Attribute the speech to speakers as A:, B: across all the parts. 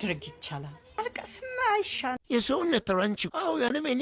A: ማድረግ ይቻላል? ማልቀስማ አይሻል።
B: የሰውነት ተራንቺ አዎ ያንም እኔ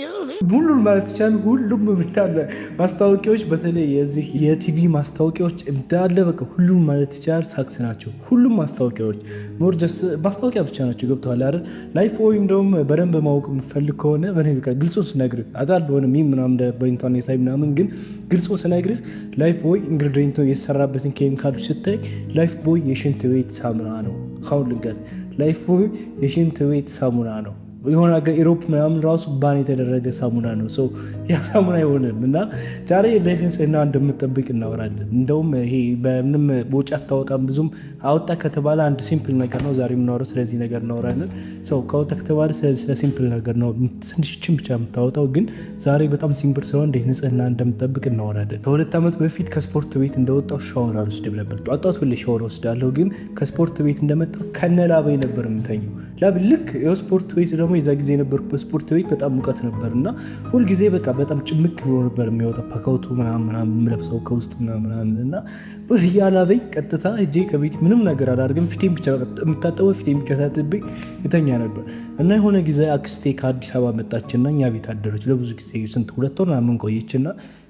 C: ሁሉን ማለት ይቻላል። ሁሉም እንዳለ ማስታወቂያዎች፣ በተለይ የዚህ የቲቪ ማስታወቂያዎች እንዳለ በቃ ሁሉም ማለት ይቻላል ሳክስ ናቸው። ሁሉም ማስታወቂያዎች more just ማስታወቂያ ብቻ ናቸው። ገብተዋል አይደል? Lifebuoy እንደውም በደንብ ማወቅ የምፈልግ ከሆነ በእኔ በቃ ግልጹን ስነግርህ አውቃለሁ ሆነ meme ምናምን በኢንተርኔት ላይ ምናምን፣ ግን ግልጹ ስነግርህ Lifebuoy ingredient ኡ የተሰራበትን ኬሚካሎች ስታይ Lifebuoy የሽንት ቤት ሳሙና ነው። ካሁን ልንገርህ፣ Lifebuoy የሽንት ቤት ሳሙና ነው። የሆነ ሀገር Europe ምናምን ራሱ ban የተደረገ ሳሙና ነው። So ያ ሳሙና አይሆንም። እና ዛሬ እንዴት ንጽህና እንደምጠብቅ እናወራለን። እንደውም ይሄ በምንም ወጪ አታወጣም፣ ብዙም አወጣ ከተባለ አንድ simple ነገር ነው ዛሬ የምናወራው፣ ስለዚህ ነገር እናወራለን። So ካወጣ ከተባለ ስለ simple ነገር ነው፣ ትንሽችን ብቻ የምታወጣው። ግን ዛሬ በጣም simple ስለሆነ እንዴት ንጽህና እንደምጠብቅ እናወራለን። ከ2 ዓመት በፊት ከስፖርት ቤት እንደወጣው ሻወር አልወስድም ነበር። ጧት ጧት ሁሌ ሻወር ወስዳለሁ፣ ግን ከስፖርት ቤት እንደመጣው ከነላበኝ ነበር የምተኘው። ላብ ልክ የስፖርት ቤት ደግሞ የዛ ጊዜ የነበርኩበት ስፖርት ቤት በጣም ሙቀት ነበር እና ሁልጊዜ በቃ በጣም ጭምቅ ብሎ ነበር የሚወጣው ፓካውቱ ምናምን ምናምን የምለብሰው ከውስጥ ምናምን ምናምን። እና እያላበኝ ቀጥታ እጄ ከቤት ምንም ነገር አላደርግም። ፊቴን ብቻ የምታጠበው፣ ፊቴን ብቻ ታጥቤ የተኛ ነበር። እና የሆነ ጊዜ አክስቴ ከአዲስ አበባ መጣችና እኛ ቤት አደረች ለብዙ ጊዜ፣ ስንት 2 ወር ምናምን ቆየችና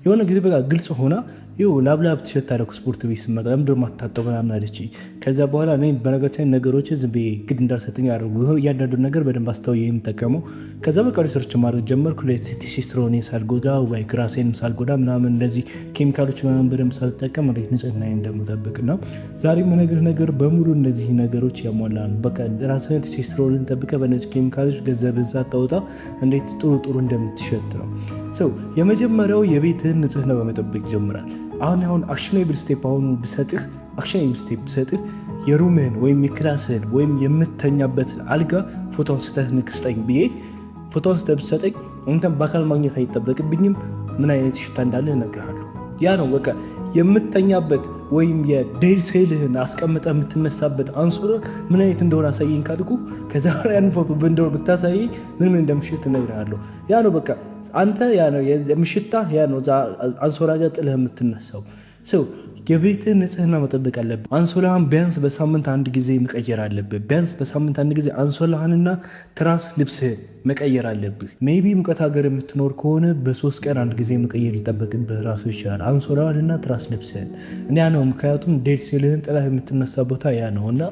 C: የሆነ ጊዜ በቃ ግልጽ ሆና ይኸው ላብላብ ትሸታለህ ስፖርት ቤት ስመጣ፣ ለምንድን ነው የማትታጠበው ምናምን አለችኝ። ከዛ በኋላ እኔ በነገራችን ላይ ነገሮችን ዝም ብዬ ግድ እንዳልሰጠኝ አደረጉ። እያንዳንዱ ነገር በደንብ አስተውዬ የምጠቀመው። ከዛ በቃ research ማድረግ ጀመርኩ። ቴስቶስትሮኔ ሳልጎዳ ወይ ራሴንም ሳልጎዳ ምናምን እንደዚህ ኬሚካሎች ምናምን በደንብ ሳልጠቀም እንዴት ንጽህናዬን እንደምጠብቅ ነው። ዛሬ የምነግርህ ነገር በሙሉ እነዚህ ነገሮች ያሟላ ነው። በቃ ራስህን ቴስቶስትሮንን ጠብቀህ በነዚህ ኬሚካሎች ገንዘብህን ሳታወጣ እንዴት ጥሩ ጥሩ እንደምትሸት ነው። So የመጀመሪያው የቤትህን ንጽህና በመጠበቅ ይጀምራል። አሁን አሁን actionable step አሁኑ ብሰጥህ፣ actionable step ብሰጥህ፣ የ room ህን ወይም የ class ህን ወይም የምተኛበትን አልጋ ፎቶ አንስተህ ንክስጠኝ ብዬ ፎቶ አንስተህ ብትሰጠኝ አንተን በአካል ማግኘት አይጠበቅብኝም። ምን አይነት ሽታ እንዳለህ እነግርሃለሁ። ያ ነው በቃ የምተኛበት ወይም የ dead cell ህን አስቀምጠህ የምትነሳበት አንሶላ ምን አይነት እንደሆነ አሳየኝ ካልኩ፣ ከዛ ያን ፎቶ እንደሆነ ብታሳየኝ ምን ምን እንደምሽት እነግርሃለሁ። ያ ነው በቃ አንተ ያ ነው የምሽታ፣ ያ ነው አንሶላ ጋር ጥለህ የምትነሳው። So የቤትህን ንጽህና መጠበቅ አለብህ። አንሶላህን ቢያንስ በሳምንት አንድ ጊዜ መቀየር አለብህ። ቢያንስ በሳምንት አንድ ጊዜ አንሶላህንና ትራስ ልብስህን መቀየር አለብህ። Maybe ሙቀት ሀገር የምትኖር ከሆነ በ3 ቀን አንድ ጊዜ መቀየር ሊጠበቅብህ ራሱ ይችላል። አንሶላህንና ትራስ ልብስህን ያ ነው። ምክንያቱም dead cell ህን ጥለህ የምትነሳ ቦታ ያ ነው እና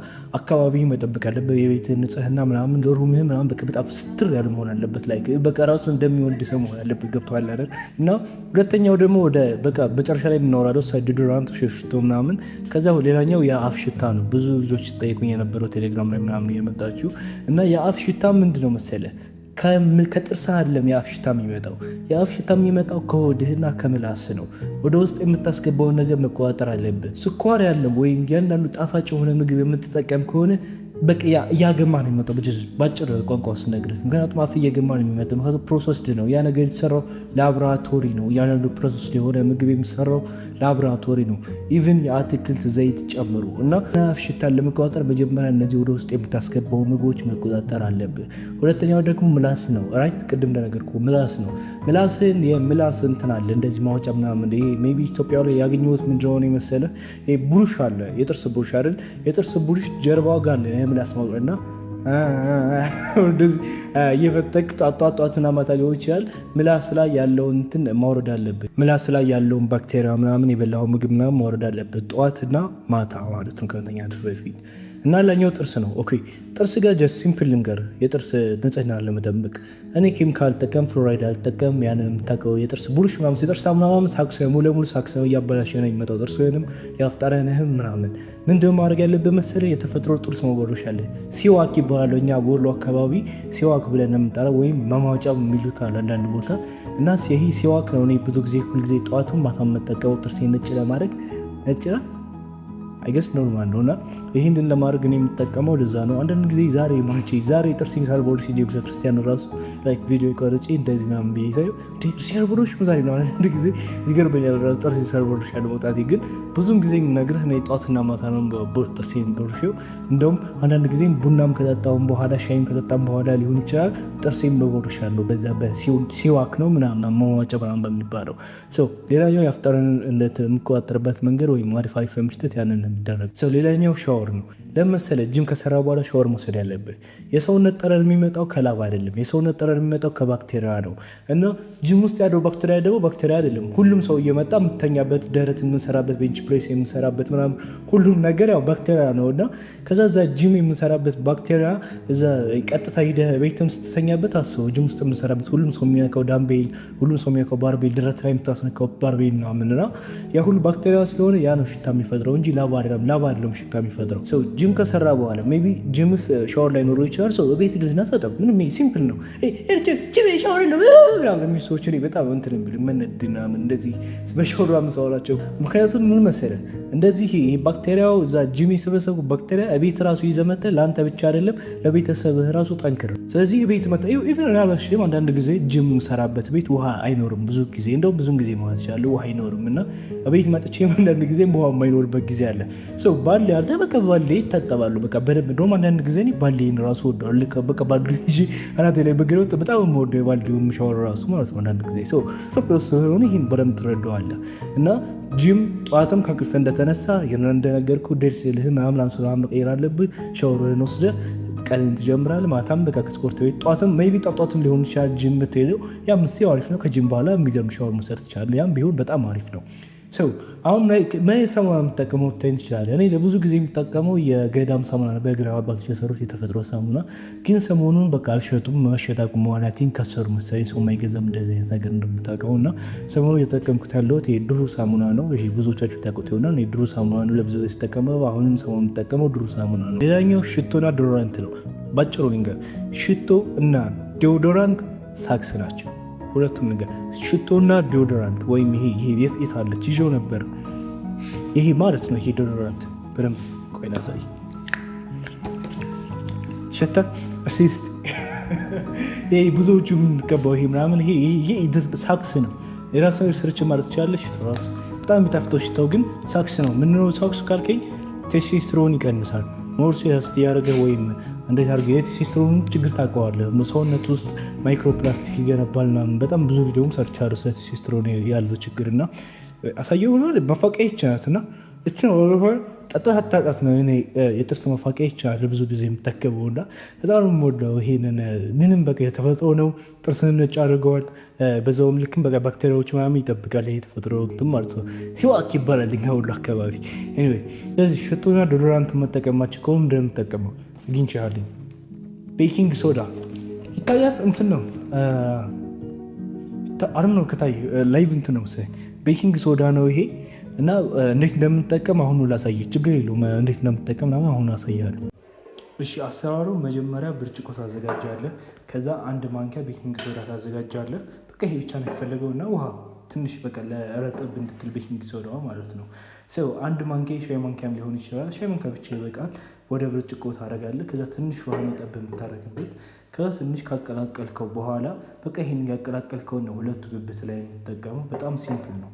C: አካባቢ መጠበቅ አለብህ። የቤትህን ንጽህና ምናምን፣ room ህህ ምናምን በቃ በጣም ስትር ያለ መሆን አለበት። Like በቃ ራሱ እንደሚወድ ሰው መሆን አለበት። ገብቶሃል አይደል? እና ሁለተኛው ደግሞ ወደ በቃ መጨረሻ ላይ የምናወራለው deodorant፣ ሽቶ ምናምን። ከዛ ሌላኛው የአፍ ሽታ ነው። ብዙ ልጆች ጠይቁኝ የነበረው ቴሌግራም ላይ ምናምን እየመጣችሁ። እና የአፍ ሽታ ምንድን ነው መሰለህ? ከጥርስ አይደለም የአፍ ሽታ የሚመጣው። የአፍ ሽታ የሚመጣው ከሆድህና ከምላስ ነው። ወደ ውስጥ የምታስገባውን ነገር መቆጣጠር አለብህ። ስኳር ያለው ወይም እያንዳንዱ ጣፋጭ የሆነ ምግብ የምትጠቀም ከሆነ በቃ እያገማ ነው የሚመጣው። ባጭር ቋንቋ ስነግርህ፣ ምክንያቱም አፍ እየገማ ነው የሚመጣው። ምክንያቱም processed ነው ያ ነገር፣ የተሰራው ላብራቶሪ ነው። እያንዳንዱ processed የሆነ ምግብ የሚሰራው ላብራቶሪ ነው፣ even የአትክልት ዘይት ጨምሮ። እና አፍ ሽታን ለመቆጣጠር መጀመሪያ እነዚህ ወደ ውስጥ የምታስገባው ምግቦች መቆጣጠር አለብህ። ሁለተኛው ደግሞ ምላስ ነው። Right፣ ቅድም እንደነገርኩህ ምላስ ነው። ምላስን የምላስ እንትን አለ እንደዚህ ማውጫ ምናምን። ይሄ maybe ኢትዮጵያ ላይ ያገኘሁት ምንድን ነው የመሰለህ? ይሄ ብሩሽ አለ፣ የጥርስ ብሩሽ አይደል? የጥርስ ብሩሽ ጀርባው ጋር አለ የምላስ ማውጫ። እና እንደዚህ እየፈተክ ጧት ጧትና ማታ ሊሆን ይችላል ምላስ ላይ ያለውን እንትን ማውረድ አለብህ። ምላስ ላይ ያለውን ባክቴሪያ ምናምን፣ የበላው ምግብ ምናምን ማውረድ አለብህ፣ ጠዋትና ማታ ማለት ነው ከመተኛትህ በፊት። እና ሌላኛው ጥርስ ነው። Okay፣ ጥርስ ጋር just simple ልንገር፣ የጥርስ ንጽህና ለመጠበቅ እኔ ኬሚካል አልጠቀም፣ ፍሎራይድ አልጠቀም። ያንን የምታውቀው የጥርስ ብሩሽ ምናምን፣ የጥርስ ሳሙና ምናምን ሳክሰ ሙሉ ለሙሉ ሳክሰ እያበላሸ ነው የሚመጣው ጥርስህንም የአፍ ጠረንህም ምናምን። ምንድን ማድረግ ያለብህ መሰለህ? የተፈጥሮ ጥርስ መቦረሻ አለ። ሲዋክ ይባላል። እኛ ወሎ አካባቢ ሲዋክ ብለን ነው የምንጠራው፣ ወይም መማጫ የሚሉት አለ አንዳንድ ቦታ። እና ይሄ ሲዋክ ነው እኔ ብዙ ጊዜ ሁልጊዜ ጠዋቱን ማታ የምጠቀመው ጥርሴን ነጭ ለማድረግ። ነጭ I guess normal ነው። እና ይህንን ለማድረግ እኔ የምጠቀመው ለዛ ነው። አንዳንድ ጊዜ ዛሬ ማቼ ዛሬ ጥርሴን ሳልቦርሽ ሄጄ ቤተክርስቲያን ራሱ like ቪዲዮ ቀርጬ እንደዚህ ምናምን ብዬ ሳየው ጥርሴን ሳልቦርሽ ዛሬ ነው። አንዳንድ ጊዜ ይገርመኛል ራሱ ጥርሴን ሳልቦርሽ ያለ መውጣቴ። ግን ብዙም ጊዜ የምነግርህ እኔ ጠዋትና ማታ ነው ጥርሴን ቦርሼው። እንደውም አንዳንድ ጊዜ ቡናም ከጠጣሁም በኋላ፣ ሻይም ከጠጣም በኋላ ሊሆን ይችላል፣ ጥርሴን በቦርሻለሁ። በዛ በሲዋክ ነው ምናምን መዋጫ ምናምን በሚባለው። ሌላኛው የአፍ ጠረንን የምቆጣጠርበት መንገድ ወይም አሪፍ አሪፍ ምሽተት ያንን የሚደረግ። So ሌላኛው ሻወር ነው። ለምሳሌ ጂም ከሰራ በኋላ ሻወር መውሰድ ያለብህ። የሰውነት ጠረን የሚመጣው ከላብ አይደለም። የሰውነት ጠረን የሚመጣው ከባክቴሪያ ነው። እና ጂም ውስጥ ያለው ባክቴሪያ ደግሞ ባክቴሪያ አይደለም። ሁሉም ሰው እየመጣ የምተኛበት፣ ደረት የምንሰራበት፣ bench press የምንሰራበት ምናምን ሁሉም ነገር ያው ባክቴሪያ ነው። እና ከዛ እዛ ጂም የምንሰራበት ባክቴሪያ እዛ ቀጥታ ሂደህ ቤትም ስትተኛበት አስበው፣ ጂም ውስጥ የምንሰራበት ሁሉም ሰው የሚነካው dumbbell፣ ሁሉም ሰው የሚነካው barbell፣ ደረት ላይ የምታስነካው barbell ምናምን እና ያ ሁሉ ባክቴሪያ ስለሆነ ያ ነው ሽታ የሚፈጥረው እንጂ ላብ አይደለም። ላብ አይደለም ሽታ የሚፈጥረው። So gym ከሰራ በኋላ maybe gym ሻወር ላይ ኖሮ ይችላል። So ቤት ድረስና ታጠብ። ምንም simple ነው። ጂም ሻወር ነው ምናምን የሚሉ ሰዎች እኔ በጣም እንትን የሚሉ መነድ ምናምን እንደዚህ በሻወር ምሳወራቸው። ምክንያቱም ምን መሰለህ፣ እንደዚህ ባክቴሪያው እዛ ጂም የሰበሰቡ ባክቴሪያ ቤት ራሱ ይዘህ መተህ ለአንተ ብቻ አይደለም ለቤተሰብህ ራሱ ጠንክር። ስለዚህ ቤት መተህ even አላልሽም፣ አንዳንድ ጊዜ ጂም የምሰራበት ቤት ውሃ አይኖርም። ብዙ ጊዜ፣ እንደውም ብዙ ጊዜ ማለት ይችላል፣ ውሃ አይኖርም እና ቤት መጥቼ አንዳንድ ጊዜ ውሃ የማይኖርበት ጊዜ አለ። So ባልዲ አለ፣ በቃ ባልዲ ይታጠባሉ። በቃ በደንብ። እንደውም አንዳንድ ጊዜ እኔ ባልዲን ራሱ ወደዋለሁ። በቃ ባልዲ ይዤ አናቴ ላይ በግሬ በጣም የምወደው የባልዲውን ሻወር ራሱ ማለት ነው። አንዳንድ ጊዜ so ኢትዮጵያ ውስጥ ስለሆነ ይህን በደንብ ትረዳዋለህ። እና ጂም ጠዋትም ከእንቅልፍ እንደተነሳ እንደነገርኩህ dead cell ህን ምናምን አንሶላ መቀየር አለብህ። ሻወርህን ወስደህ ቀንን ትጀምራለህ። ማታም በቃ ከስፖርት ቤት ጠዋትም maybe ጧጧትም ሊሆን ይችላል ጂም የምትሄደው፣ ያም still አሪፍ ነው። ከጂም በኋላ የሚገርም ሻወር መውሰድ ትችላለህ። ያም ቢሆን በጣም አሪፍ ነው። So አሁን ምን ሳሙና የምጠቀመው ልትለኝ ትችላለህ። እኔ ለብዙ ጊዜ የምጠቀመው የገዳም ሳሙና ነው። በገዳም አባቶች የሰሩት የተፈጥሮ ሳሙና። ግን ሰሞኑን በቃ አልሸጡም፣ መሸጥ አቁመዋል። I think ከሰሩ መሰለኝ፣ ሰው የማይገዛም እንደዚህ አይነት ነገር እንደምታውቀው። እና ሰሞኑን እየተጠቀምኩት ያለሁት የድሩ ሳሙና ነው። ይሄ ብዙዎቻችሁ ታውቁት ይሆናል። የድሩ ሳሙና ነው ለብዙ ጊዜ ስጠቀመው፣ አሁንም ሰሞኑን የምጠቀመው ድሩ ሳሙና ነው። ሌላኛው ሽቶና deodorant ነው። ባጭሩ ልንገር፣ ሽቶ እና deodorant sucks ናቸው። ሁለቱም ነገር፣ ሽቶና deodorant ወይም ይሄ የት አለች፣ ይዤው ነበር። ይሄ ማለት ነው። ይሄ deodorant በደንብ ቆይ ላሳይ። ሸታ እስቲ። ይሄ ብዙዎቹ የምንቀባው ይሄ ምናምን ይሄ sucks ነው። የራሱ search ማለት ትችላለህ። ሽታው ራሱ በጣም የሚጣፍጠው ሽታው ግን sucks ነው። ምንድነው sucks ካልከኝ ቴስቶስትሮን ይቀንሳል። More ሲያስት ያደረገ ወይም እንዴት አድርገህ የቴስቶስትሮን ችግር ታውቀዋለህ። ሰውነት ውስጥ microplastic ይገነባል ምናምን። በጣም ብዙ ቪዲዮም ሰርቻለሁ ስለ ቴስቶስትሮን ያለው ችግር። እና አሳየው ብሎ መፋቂያ ይቻላል እና እቺ ጠጣት አታጣት ነው። እኔ የጥርስ መፋቂያ ይቻላል ብዙ ጊዜ የምጠቀመው እና በጣም ነው የምወደው። ይሄንን ምንም በቃ የተፈጥሮ ነው። ጥርስን ነጭ አድርገዋል። በዛውም ልክም በቃ ባክቴሪያዎች ምናምን ይጠብቃል። ይሄ የተፈጥሮ እንትን ማለት ነው። ሲዋክ ይባላል እኛ ሁሉ አካባቢ። Anyway ስለዚህ ሽቶና deodorant መጠቀማቸው ከሆነ ምንድን ነው የምጠቀመው? አግኝቼሃለሁ። Baking soda ይታያል። እንትን ነው አሁን ነው ከታይ live እንትን ነው መሰለኝ። Baking soda ነው ይሄ እና እንዴት እንደምንጠቀም አሁኑ ላሳየህ። ችግር የለውም። እንዴት እንደምንጠቀም ምናምን አሁኑ አሳያለሁ። እሺ፣ አሰራሩ መጀመሪያ ብርጭቆ ታዘጋጃለህ። ከዛ አንድ ማንኪያ baking soda ታዘጋጃለህ። በቃ ይሄ ብቻ ነው የሚፈለገው እና ውሃ ትንሽ፣ በቃ ለረጠብ እንድትል baking soda ዋ ማለት ነው። So አንድ ማንኪያ፣ ሻይ ማንኪያም ሊሆን ይችላል። ሻይ ማንኪያ ብቻ ይበቃል። ወደ ብርጭቆ ታደርጋለህ። ከዛ ትንሽ ውሃ ነው ጠብ የምታደርግበት። ከዛ ትንሽ ካቀላቀልከው በኋላ በቃ ይሄን ያቀላቀልከውን ነው ሁለቱ ብብት ላይ የምትጠቀመው። በጣም simple ነው።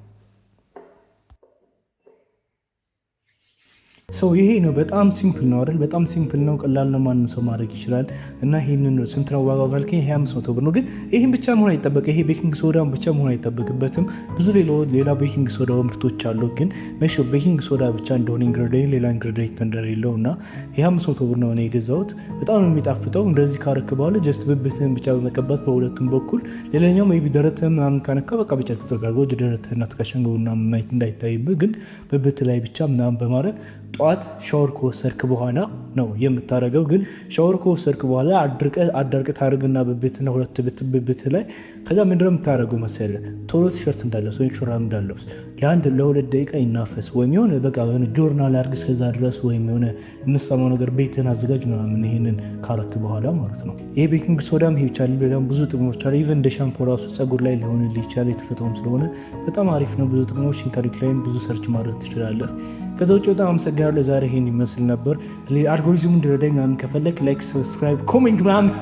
C: So ይሄ ነው። በጣም simple ነው አይደል? በጣም simple ነው፣ ቀላል ነው፣ ማንም ሰው ማድረግ ይችላል። እና ይሄንን ስንት ነው ዋጋው ካልከኝ ይሄ 500 ብር ነው። ግን ይሄን ብቻ መሆን አይጠበቅ፣ ይሄ baking soda ብቻ መሆን አይጠበቅበትም። ብዙ ሌላ baking soda ምርቶች አሉ። ግን መሾ baking soda ብቻ እንደሆነ ingredient ሌላ ingredient እንደሌለው እና ይሄ 500 ብር ነው እኔ የገዛሁት። በጣም ነው የሚጣፍጠው። እንደዚህ ካረክ በኋላ just ብብትህን ብቻ በመቀባት በሁለቱም በኩል፣ ሌላኛው maybe ደረትህን ምናምን ካነካ በቃ በጨርቅ ተጋርጎ ደረትህና ትከሻህን ምናምን እንዳይታይብህ፣ ግን ብብት ላይ ብቻ ምናምን በማድረግ ጠዋት ሻወር ከወሰድክ በኋላ ነው የምታደርገው። ግን ሻወር ከወሰድክ በኋላ አዳርቅ ታደርግና ብብትና ሁለት ብብት ላይ። ከዛ ምንድነው የምታደርገው መሰለህ? ቶሎ ቲሸርት እንዳለብስ ወይም ሹራብ እንዳለብስ ለ1 ለ2 ደቂቃ ይናፈስ ወይም የሆነ በቃ የሆነ ጆርናል አድርግ እስከዛ ድረስ ወይም የሆነ የምትሰማው ነገር ቤትህን አዘጋጅ ምናምን ይሄንን ካረክ በኋላ ማለት ነው። ይሄ baking soda ም ይሄ ብቻ ሌላም ብዙ ጥቅሞች አሉ። Even እንደ ሻምፖ ራሱ ፀጉር ላይ ሊሆንልህ ይችላል። የተፈጥሮም ስለሆነ በጣም አሪፍ ነው። ብዙ ጥቅሞች ኢንተርኔት ላይም ብዙ search ማድረግ ትችላለህ። ከዛ ውጭ በጣም አመሰግናለሁ። ለዛሬ ይሄን ይመስል ነበር። አልጎሪዝሙ እንዲረዳኝ ምናምን ከፈለክ like፣ subscribe፣ comment ምናምን።